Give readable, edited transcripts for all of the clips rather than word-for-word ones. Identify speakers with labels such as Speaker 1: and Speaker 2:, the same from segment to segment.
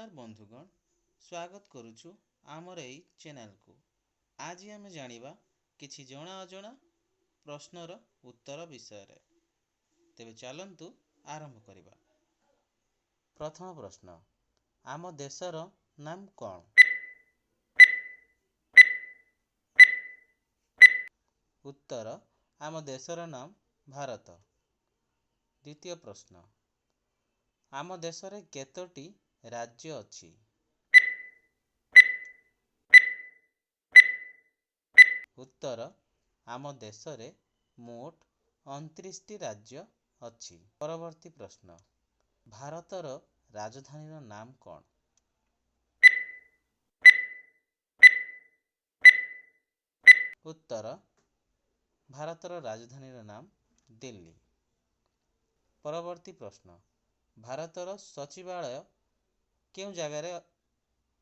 Speaker 1: ନମସ୍କାର ବନ୍ଧୁଗଣ, ସ୍ୱାଗତ କରୁଛୁ ଆମର ଏଇ ଚ୍ୟାନେଲକୁ। ଆଜି ଆମେ ଜାଣିବା କିଛି ଜଣା ଅଜଣା ପ୍ରଶ୍ନର ଉତ୍ତର ବିଷୟରେ। ତେବେ ଚାଲନ୍ତୁ ଆରମ୍ଭ କରିବା। ପ୍ରଥମ ପ୍ରଶ୍ନ, ଆମ ଦେଶର ନାମ କ'ଣ? ଉତ୍ତର, ଆମ ଦେଶର ନାମ ଭାରତ। ଦ୍ୱିତୀୟ ପ୍ରଶ୍ନ, ଆମ ଦେଶରେ କେତୋଟି ରାଜ୍ୟ ଅଛି? ଉତ୍ତର, ଆମ ଦେଶରେ ମୋଟ 29ଟି ରାଜ୍ୟ ଅଛି। ପରବର୍ତ୍ତୀ ପ୍ରଶ୍ନ, ଭାରତର ରାଜଧାନୀର ନାମ କ'ଣ? ଉତ୍ତର, ଭାରତର ରାଜଧାନୀର ନାମ ଦିଲ୍ଲୀ। ପରବର୍ତ୍ତୀ ପ୍ରଶ୍ନ, ଭାରତର ସଚିବାଳୟ କେଉଁ ଜାଗାରେ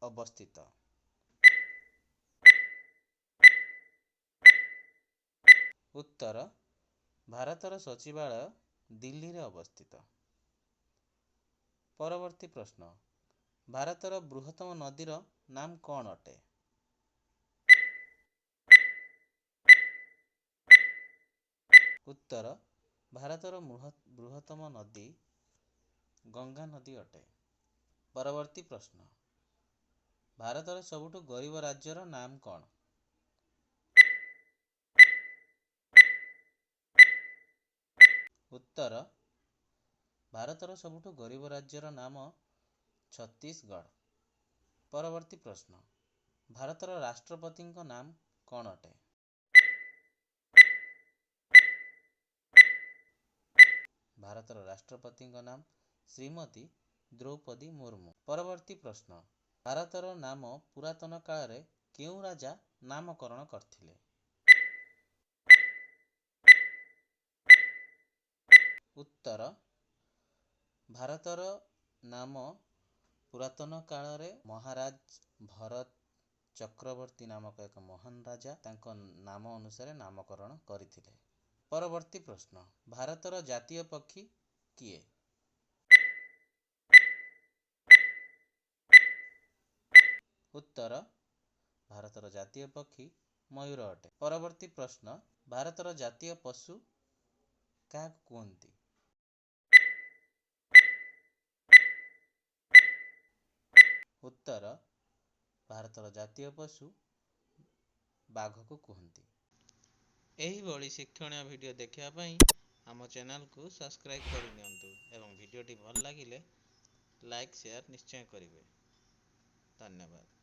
Speaker 1: ଅବସ୍ଥିତ? ଉତ୍ତର, ଭାରତର ସଚିବାଳୟ ଦିଲ୍ଲୀରେ ଅବସ୍ଥିତ। ପରବର୍ତ୍ତୀ ପ୍ରଶ୍ନ, ଭାରତର ବୃହତ୍ତମ ନଦୀର ନାମ କ'ଣ ଅଟେ? ଉତ୍ତର, ଭାରତର ବୃହତ୍ତମ ନଦୀ ଗଙ୍ଗା ନଦୀ ଅଟେ। ପରବର୍ତ୍ତୀ ପ୍ରଶ୍ନ, ଭାରତର ସବୁଠୁ ଗରିବ ରାଜ୍ୟର ନାମ କ'ଣ? ଉତ୍ତର, ଭାରତର ସବୁଠୁ ଗରିବ ରାଜ୍ୟର ନାମ ଛତିଶଗଡ଼। ପରବର୍ତ୍ତୀ ପ୍ରଶ୍ନ, ଭାରତର ରାଷ୍ଟ୍ରପତିଙ୍କ ନାମ କ'ଣ ଅଟେ? ଭାରତର ରାଷ୍ଟ୍ରପତିଙ୍କ ନାମ ଶ୍ରୀମତୀ ଦ୍ରୌପଦୀ ମୁର୍ମୁ। ପରବର୍ତ୍ତୀ ପ୍ରଶ୍ନ, ଭାରତର ନାମ ପୁରାତନ କାଳରେ କେଉଁ ରାଜା ନାମକରଣ କରିଥିଲେ? ଉତ୍ତର, ଭାରତର ନାମ ପୁରାତନ କାଳରେ ମହାରାଜ ଭରତ ଚକ୍ରବର୍ତ୍ତୀ ନାମକ ଏକ ମହାନ ରାଜା ତାଙ୍କ ନାମ ଅନୁସାରେ ନାମକରଣ କରିଥିଲେ। ପରବର୍ତ୍ତୀ ପ୍ରଶ୍ନ, ଭାରତର ଜାତୀୟ ପକ୍ଷୀ କିଏ? ଉତ୍ତର, ଭାରତର ଜାତୀୟ ପକ୍ଷୀ ମୟୂର ଅଟେ। ପରବର୍ତ୍ତୀ ପ୍ରଶ୍ନ, ଭାରତର ଜାତୀୟ ପଶୁ କାହାକୁ କୁହନ୍ତି? ଉତ୍ତର, ଭାରତର ଜାତୀୟ ପଶୁ ବାଘକୁ କୁହନ୍ତି। ଏହିଭଳି ଶିକ୍ଷଣୀୟ ଭିଡ଼ିଓ ଦେଖିବା ପାଇଁ ଆମ ଚ୍ୟାନେଲକୁ ସବସ୍କ୍ରାଇବ୍ କରିନିଅନ୍ତୁ ଏବଂ ଭିଡ଼ିଓଟି ଭଲ ଲାଗିଲେ ଲାଇକ୍, ସେୟାର ନିଶ୍ଚୟ କରିବେ। ଧନ୍ୟବାଦ।